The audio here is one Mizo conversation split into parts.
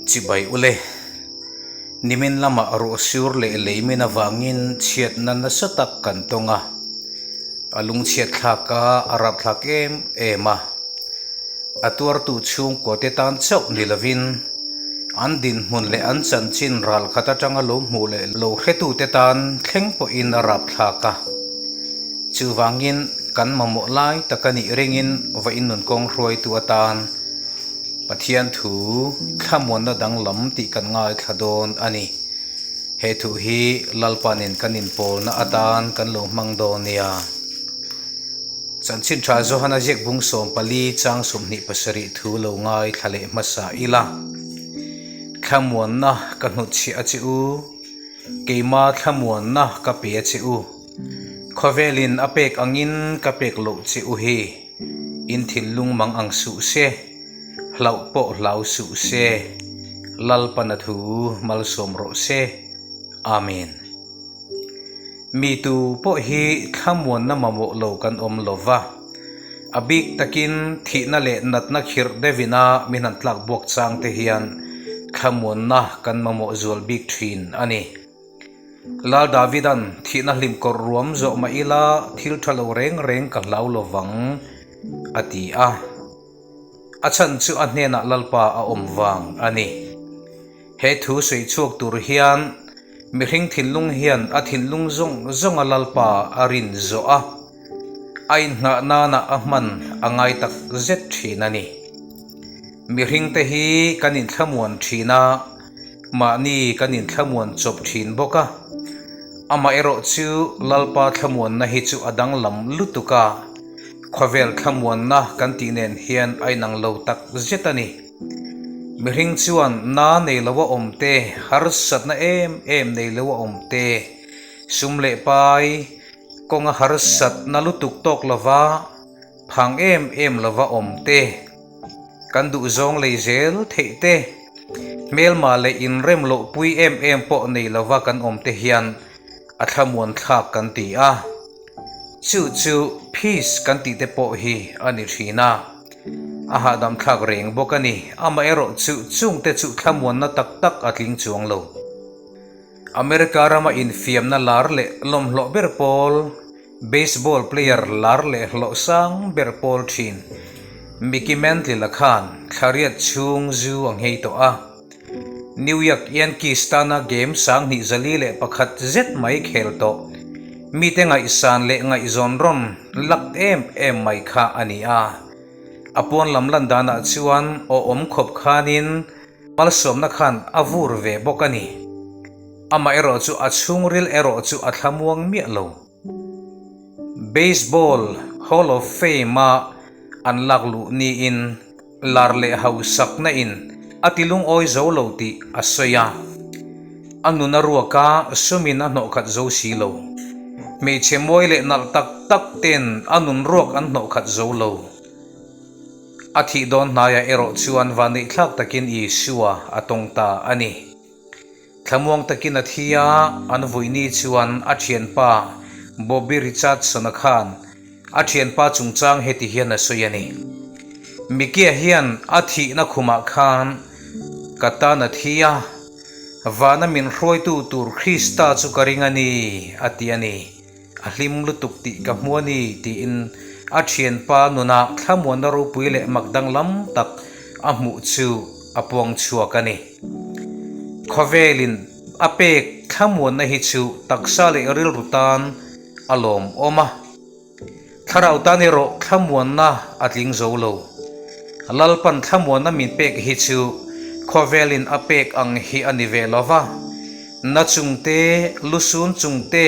Chibai ule, nimin lamah ruahsur leh leimin avangin chhiatna nasa tak kan tawng a, a lungchhiat thlak a, a rapthlak em em a. A tuartu chhungkuate tan chauh ni lovin an dinhmun leh an chanchin ralkhat atanga lo hmuh leh lo hretute tan thleng pawhin a rapthlak a. Chuvangin kan mamawh lai tak a nih ringin va innunkawng hruaitu atan Pathian thu thlamuanna danglam tih kan ngaithla dawn a ni. He thu hi Lalpanin kan inpawlna atan kan lo hmang dawn nia. Chanchin tha Johana ziak bung 14 chang 27 thu lo ngaithla leh hmasa ila. Thlamuanna ka hnutchhiah a che u, keima thlamuanna ka pe a che u. Khawvelin a pek angin ka pek loh che u hi. In thinlung mang ang suh se, hlauh pawh hlau suh se, Lalpana thu malsawm rawh se. Amen. Mi tu pawh hi thlamuanna mamawh lo kan awm lo va, a bik takin thihna leh natna khirh deuhina min han tlak buak chang te hian thlamuanna kan mamawh zual bik thin a ni. Lal Davidan thihna hlim kawrh ruam zawh mah ila thil tha lo reng reng ka hlau lo vang, a ti a. A chhan chu a hnenah Lalpa a awm vang a ni. He thu sawi chhuak tur hian mihring thinlung hian a thinlung zawng zawnga Lalpa a rin zawh a, a inngah nana a hman a ngai tak zet thin a ni. Mihringte hi kan inthlamuan thin a, mahni kan inthlamuan chawp thin bawk a. Amaherawh chu Lalpa thlamuanna hi chu a danglam lutuk a, khawvel thlamuanna kan tih nen hian a inang lo tak zet a ni. Mihring chuan na nei lo a awm te, harsatna em em nei lo a awm te, sum leh pai kawnga harsatna lutuk tawk lova phang em em lova awm te, kan duhzawng lei zel theih te, hmelma leh inrem loh pui em em pawh nei lova kan awm te hian a thlamuan thlak kan ti a. Chu chu peace kan tih te pawh hi a ni thin a. A hahdam thlak reng bawk a ni. Amaherawh chu chungte chu thlamuanna tak tak a tling chuang lo. America rama infiamna lar leh lawmhlawh ber pawl, baseball player lar leh hlawh sang ber pawl thin Mickey Mantle-a khan thlariat chhung zu a nghei tawh a. New York Yankees tana game 2001 zet mai khel tawh mite ngaihsan leh ngaihzawn rawn lak em em mai kha a ni a. A pawn lam lan danah chuan awhawm khawp khanin malsawmna khan a vur ve bawk a ni. Amaherawh chu a chhungril erawh chu a thlamuang miah lo. Baseball Hall of Fame-a an lak luh niin lar leh hausakna in a ti lungawi zo lo tih a sawi a. A nun a ruak a, sumin a hnawhkhat zo si lo. Hmeichhe mawi leh nalh tak tak ten a nun ruak an hnawhkhat zo lo. A thih dawn hnaiah erawh chuan vanneihthlak takin Isua a tawng ta a ni. Thlamuang takin a thi a, an vuini chuan a thianpa Bobby Richardson-a khan a thianpa chungchang heti hian a sawi a ni. Mickey-a hian a thihna khumah khan ka tan a thi a, vana min hruaitu tur Krista chu ka ring a ni, a ti a ni. A hlim lutuk tih ka hmu a ni, tiin a thianpa nunah thlamuanna ropui leh mak danglam tak a hmuh chu a puang chhuak a ni. Khawvelin a pek thlamuanna hi chu taksa leh rilru tan a lawmawm a. Thlarau tan erawh thlamuanna a tling zo lo. Lalpan thlamuanna min pek hi chu khawvelin a pek ang hi a ni ve lo va. Na chungte, lusun chungte,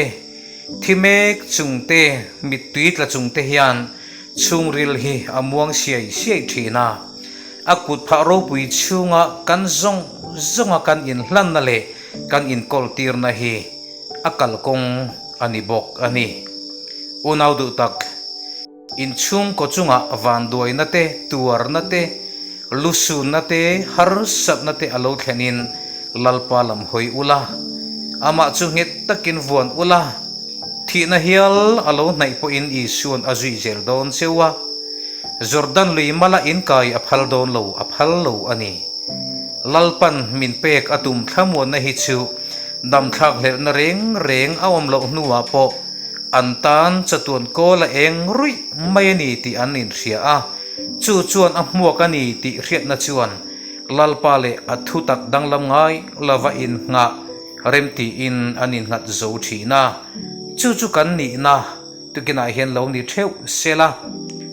thi mek chungte, mittui tla chungte hian chhungril hi a muang siai siai thin a. A kut phah ropui chhunga kan zawng zawnga kan inhlanna leh kan inkawltirna hi a kalkawng a ni bawk a ni. Unau duh tak, inchhungkaw chungah vanduaina te, tuarna te, lusunna te, harsatna te a lo thlenin Lalpa lam hawi ula, amah chu nghet takin vuan ula, thihna hial a lo hnaih pawhin Isua'n a zui zel dawn cheu a, Jordan lui mala inkai a phal dawn lo, a phal lo a ni. Lalpan min pek a tum thlamuanna hi chu damthlak hlelhna reng reng a awm loh hnuah pawh an tan chatuan kawl a eng ruih mai a ni tih an inhria a, chu chuan a hmuak a ni tih hriatna chuan Lalpa leh a thutak danglam ngai lova innghah remtiin an innghat zo thin a, chu chu kan nihna Tukinah hian lo ni theuh sela,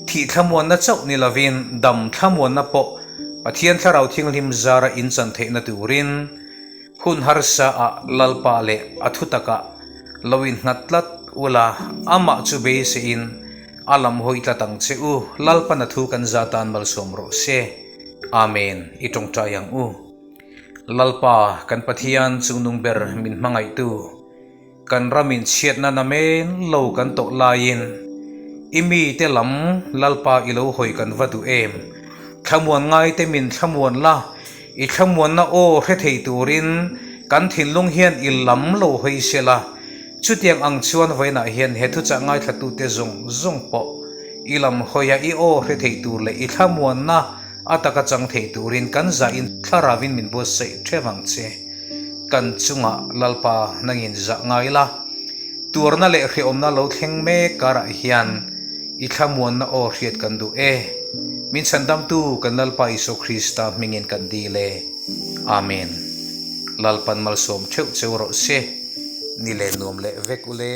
thih thlamuanna chauh ni lovin dam thlamuanna pawh Pathian Thlarau Thianghlim zara inchan theihna turin hun harsa ah Lalpa leh a thutakah lo innghat tlat ula, amah chu beiseiin a lam hawi tlat ang che u, Lalpan a thu kan za tan malsawm rawh se. Amen. I tawngtai ang u. Lalpa kan Pathian chungnung ber min hmangaihtu. Kan ramin chhiatna na men lo kan tawh laiin i mite lam Lalpa i lo hawi kan va duh em? Thlamuan ngaite min thlamuan la, i thlamuanna aw hre thei turin kan thinlung hian i lam lo hawi se la. Chutiang ang chuan vawiinah hian he thuchah ngaithlatute zawng zawng pawh i lam hawia i aw hre thei tur leh i thlamuanna a taka chang thei turin kan zahin thlaravin min buatsaih theuh ang che. Kan chungah Lalpa nangin zah ngai la, tuarna leh hrehawmna lo thleng mek karah hian i thlamuanna aw hriat kan duh e. Min chhandamtu kan Lalpa Isua Krista hmingin kan dil e. Amen. Lalpan malsawm theuh cheu rawh se. Ni leh nuam leh vek ule.